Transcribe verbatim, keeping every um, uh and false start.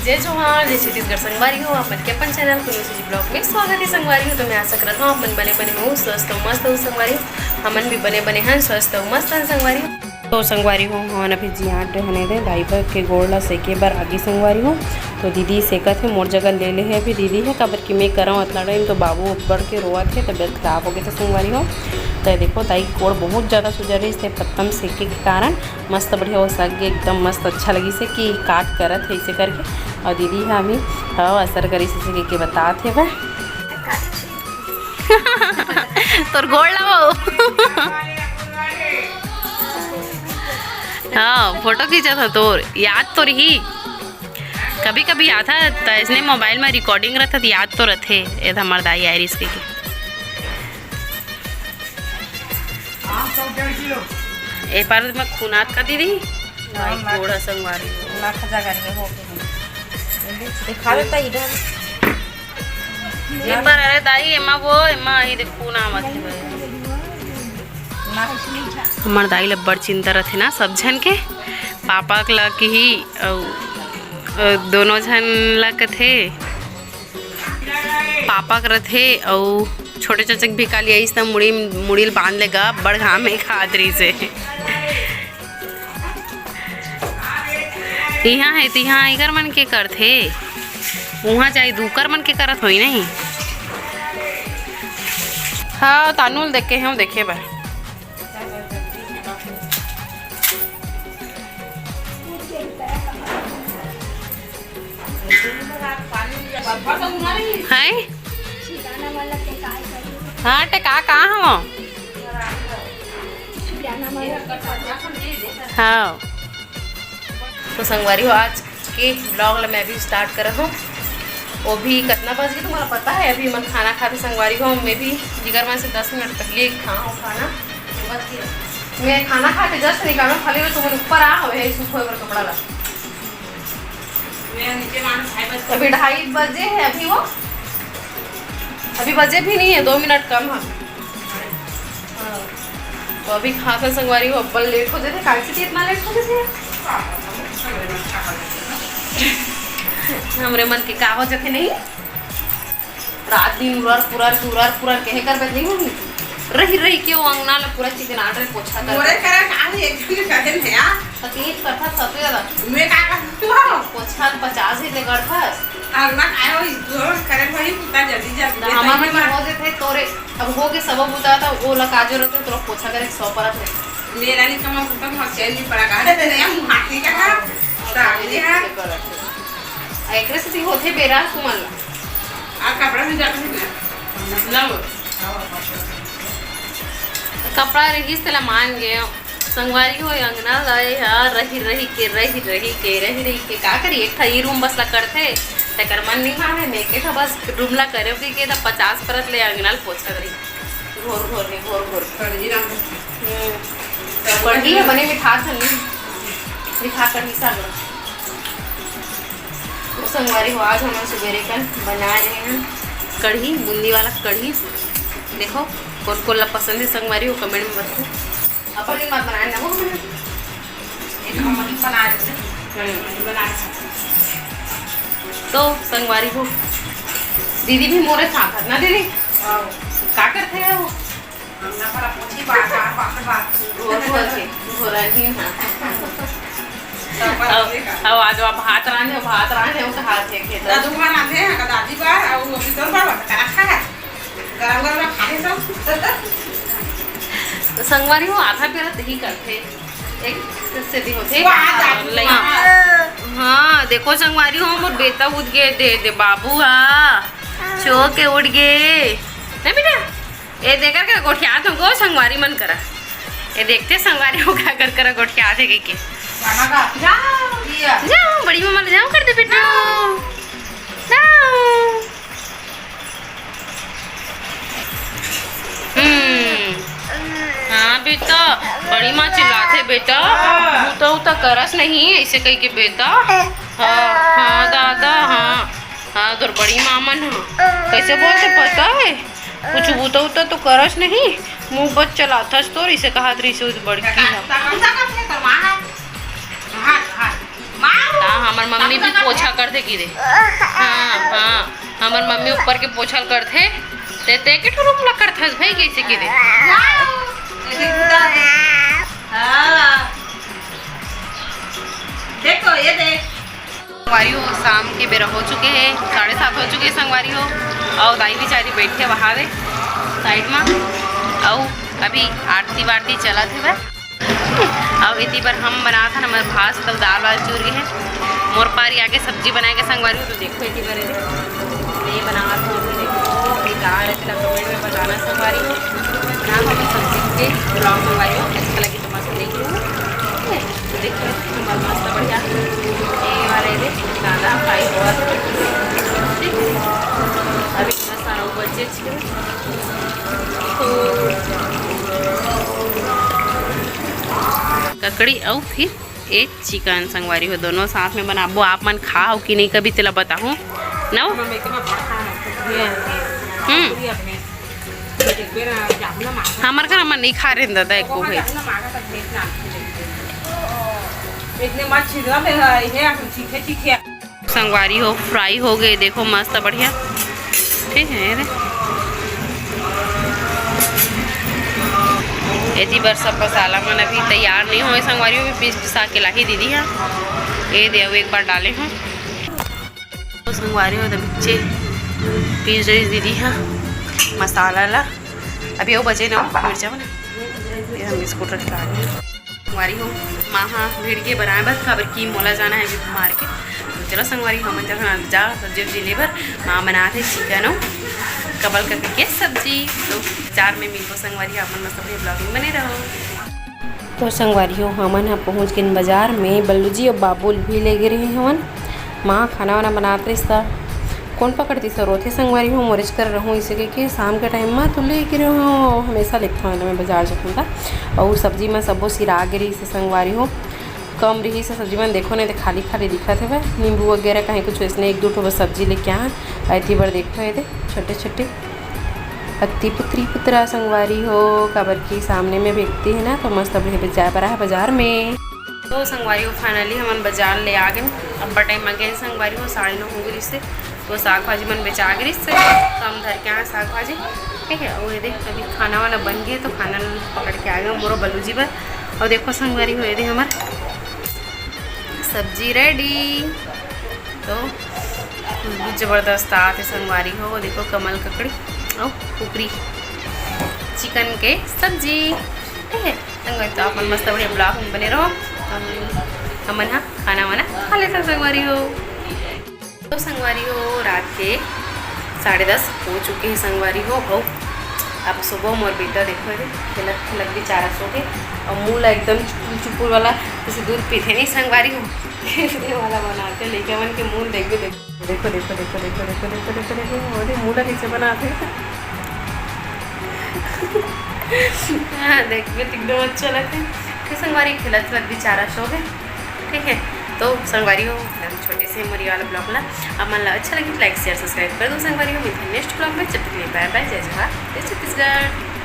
जय जोहार, जय छत्तीसगढ़ संगवारी हो, आप मन के अपन चैनल कुनू चीज ब्लॉग में स्वागत है संगवारी हो। तो मैं आशा करत हूँ आप मन बने बने हो, स्वस्थ हो, मस्त हो संगवारी हो। हमन भी बने बने हन, स्वस्थ हो, मस्त हन संगवारी हो। तो संगवारी हो, हमन अभी जियान रहने दे दाई बर के गोड़ ला सेके बर आगी संगवारी हो। तो दीदी सेकत है, मोर जगह ले ले है अभी दीदी है, काबर कि मैं करव अतना टाइम तो बाबू बढ़ के रोवत है, तबियत खराब हो गई तो संगवारी हो। तो ये देखो दाई के गोड़ बहुत ज्यादा सूजत रहिस ते पत्तम सेके के कारण मस्त बढ़िया वो सक गे, एकदम मस्त अच्छा लगिस हे कि काट करत हे इसे करके। और दीदी ह अभी हव असर करिस इसे के, के बतात हे वह। तोर गोड़ ला वो। हाँ, फोटो खींचत ह तोर, याद तो रही। कभी कभी आता त इसने मोबाइल में रिकॉर्डिंग रहता त याद तो रहते। ये हमर दाई आयरिस के, के। ए पार में खूनात का दीदी? भाई, ना, ना। थोड़ा संगवारी हो। ना, खजा करके हो गए। दिखा देता इधर। ए पार, अरे दाई, एमा वो, एमा ही देख, खून आवत हे भाई। ना, कुछ नहीं था। हमर दाई ल बड़ चिंता रथे ना सब झन के, पापा के ल कि ही, अउ, अउ दोनों झन ल कथे। पापा करत हे अउ छोटे चचक भी काली आइस त मुड़ी, मुड़ी ल बांध लेगा, बड़ घाम में खात रहिस हे। इहाँ हे तिहाँ इकर मन के करथे, उहाँ जाई दूकर मन के करत होई नहीं। हाँ, तानू ल देख के हूँ देखे बर। हैं? हाँ, ते का, का हव? हाँ। तो संगवारी हो, आज के ब्लॉग ला मैं भी स्टार्ट करत हूँ। वो भी कितना बज गए तुम्हारा पता है? अभी मैं खाना खाते संगवारी हो, मैं भी जिगर मन से दस मिनट पहले खाऊँ खाना। मैं खाना खा के जस्ट निकालो, खाली मैं तुमन ऊपर आ हो, यही सूख होए बर कपड़ा ला। अभी ढाई बजे है, अभी वो, अभी बजे भी नहीं है, दो मिनट कम है। हाँ। तो अभी खात हन संगवारी हो, अब्बल लेट हो जाथे, काहे से इतना लेट हो जाथे? हमरे मन के का हो जाथे नहीं? रात दिन उरर पुरर, उरर पुरर कहे कर बदली हूँ। रही रही के वो अंगना ला पूरा चिकनाट रहे, पोछा कर। मोरे करा का है, एक दिन करे नया। तकलीफ करथा सबसे ज्यादा। मैं का करथूँ? पोछा पचास ही ले गढ़थस। अंगना काय हो, इधर करे भाई, पूरा जल्दी जल्दी। हमर मन हो जाथे तोरे, अब हो के सब बुता था, वो ला काजो रहते, तोरा पोछा करे सौ परत रहे। मेरा नहीं कमा, पूरा घर से नहीं पड़ा का, नया मुहाती का। सामने है। एकरे से होथे बेरा तुमन ला। आ कपड़ा में जाके ना। ना वो। कपड़ा रहिस तेला मान गे। संगवारी हो, अंगना ला ए हा रही रही के, रही रही के, रही रही के का करी, एक ठा ई रूम बस ला करथे, तेकर मन नहीं माने, मैं के ठा बस रूम ला करे के, के त पचास परत ले अंगना ला पोछा करी। घोर घोर के, घोर घोर के। कढ़ी ना। हम्म। कढ़ी है बने मिठा था नहीं। मिठा कढ़ी साग। तो संगवारी हो, आज हम सुबेरे का बना रहे हैं कढ़ी, बूंदी वाला कढ़ी। देखो, कौन कौन ला पसंद है संगवारी हो, कमेंट में बताओ। अपन ही मत बनाए ना वो। एक हम ही बना रहे हैं। हम्म। बना रहे हैं। तो संगवारी हो, दीदी भी मोरे साथ है ना दीदी? हाँ। का करते हैं वो? अंगना पर पोछी बार, बार, बार, बार। घोर, घोर के, घोरन ही ना। अब, अब आज वो भात रांधे, भात रांधे, वो कहा थे खेत। दादू माँ रांधे हैं, दादी बार, और वो भी तो बार, बार, रखा है। गरम, गरम खा ले सब। तो संगवारी हो, आधा पेरा दही करथे। एक से भी होथे। वो आ दादू लई। माँ। हाँ, देखो संगवारी हो, मोर बेटा उठ गए, दे, दे बाबू, हाँ। सो के उठ गए। नहीं बेटा? ए देकर के गोठियात हो गो संगवारी मन करा। ए देखते संगवारी हो का कर करा गोठियात हे के। जाओ, बड़ी मम्मा ले जाओ कर दे बेटा। जाओ। हम्म। हाँ बेटा, बड़ी माँ चिल्लाथे बेटा। बूता उता करस नहीं, ऐसे कह के बेटा। हाँ, हाँ दादा, हाँ। हाँ, तोर बड़ी माँ मन ह। कैसे बोलथे पता है? कुछ बूता उता तो करस नहीं, मुंह बस चलाथस तोर, इसे कहत रहिस बड़की ह। हाँ, हमर मम्मी भी पोछा करथे कि रे। हाँ, हाँ, हमर मम्मी ऊपर के पोछा ल करथे। ते, ते के ठो रूम ला करथस भाई, कैसे कि रे? हाँ। देखो, ये देख। संगवारी हो, शाम के बेरा हो चुके हे, साढ़े सात हो चुके हे संगवारी हो। अउ दाई बिचारी बैठे वहावे side मा, अउ अभी आरती वारती चलत हे बस। अउ एती बर हम बनात हन हमर भात, सब दाल वाल चूर गे हे। मोर पारी आगे सब्जी बनाए के संगवारी हो, तो देखो एती बर ये बनावत हन, देखो, ये का हरे, तेला comment में बताना संगवारी हो। ना हम सब्जी के vlog संगवारी हो, अच्छा लगे तो मस्त देख लो। ठीक है, तो देखिए, हमारा मस्त बढ़िया ये वाला ये कांदा fry हुआ था। ठीक है, अभी इतना सारा वो बचे छिए। तो ककड़ी अउ फिर एक chicken संगवारी हो, दोनों साथ में बनाबो। आप मन खाओ कि नहीं कभी, तेला बताहूँ ना। हम्म। हमर घर हमन नहीं खा रहे दादा एको भाई। इतने मत छिलवा बे, हे, हे, हम चीखे, चीखे। संगवारी हो, fry हो गए, देखो मस्त बढ़िया। ठीक है, ये दे। एती बर सब मसाला मन अभी तैयार नहीं होए संगवारी हो, भी पीस पिसा के लाही दीदी हा। ये दे, अब एक बार डाले हूँ। तो संगवारी हो, तो बिच्चे पीस रही दीदी हा मसाला ला। अभी वो बचे ना मिर्चा बना, ये हम बिस्कुट रख के आ गए। संगवारी हो, माँ हा भिड़ के बनाए बर, काबर कि मोला जाना है अभी market। तो चलो संगवारी, हमन जगह जा सब्जी उब्जी ले बर। माँ बनात हे chicken अउ कमल ककड़ी के सब्जी। तो बाजार में मिलबो संगवारी, हमन मस्त बढ़िया vlogging बने रहो। तो संगवारी हो, हमन ह पहुँच गेन बाजार में, बल्लू जी अउ बाबू ल भी ले गे रहे हवन। माँ खाना वाना बनात रहिस त कोन पकड़तिस, रोथे संगवारी हो, मोरेच कर रहूँ इसे कहिके शाम के time म तो ले गे रहूँ, हमेशा लेथों एला मैं बाजार जाथों त। अउ सब्जी म सबो सिरा गे रहिस हे संगवारी हो, कम रहिस हे सब्जी मन, देखो नहीं तो खाली खाली दिखत हवय। नींबू वगैरह कहीं कुछ इसने एक दो ठो बस सब्जी लेके आए, एती बर देखो ये दे छोटे छोटे पत्ती पुत्री पुतरा संगवारी हो, काबर कि सामने में व्यक्ति है ना, तो मस्त अभी बेचाए बर आहे बाजार में। तो संगवारी हो, finally हमन बाजार ले आ गए। अब्बड़ time आ गए संगवारी हो, साढ़े नौ हो गए रिहिस हे, तो साग भाजी मन बेचा गए रिहिस हे, तो हम धर के आए साग भाजी। ठीक है, वो ये देख, अभी खाना वाना बन गए, तो खाना पकड़ के आ गए मोरो बल्लू जी बर। और देखो संगवारी हो, ये दे हमार सब्जी ready। तो खुशबू जबरदस्त आत हे संगवारी हो। देखो कमल ककड़ी अउ कुकरी chicken के सब्जी। ठीक है संगवारी, तो अपन मस्त बढ़िया vlog में बने रहो। हम, हमन हा खाना वाना खा लेथन संगवारी हो। तो संगवारी हो, रात के साढ़े दस हो चुके हैं संगवारी हो। अउ अब सुबह मोर बेटा देखो, ये खेलत खेलत बेचारा सो के, अउ मुंह ला एकदम चुपुर चुपुर वाला, जैसे दूध पीथे नहीं संगवारी हो, ये वाला बनाते लइका मन के मुंह देखबे, देखो, देखो, देखो, अरे मुंह ला कैसे बनाते। हाँ, देखबे तो एकदम अच्छा लगता है। फिर संगवारी खेलत खेलत बेचारा सो गए। ठीक है, तो संगवारी हो, एकदम छोटे से मोर ये वाला vlog ला आप मन ला अच्छा लगे, like, share, subscribe कर दो संगवारी हो। मिलते हैं next vlog में, जब तक के लिए bye bye, जय जोहार, जय छत्तीसगढ़।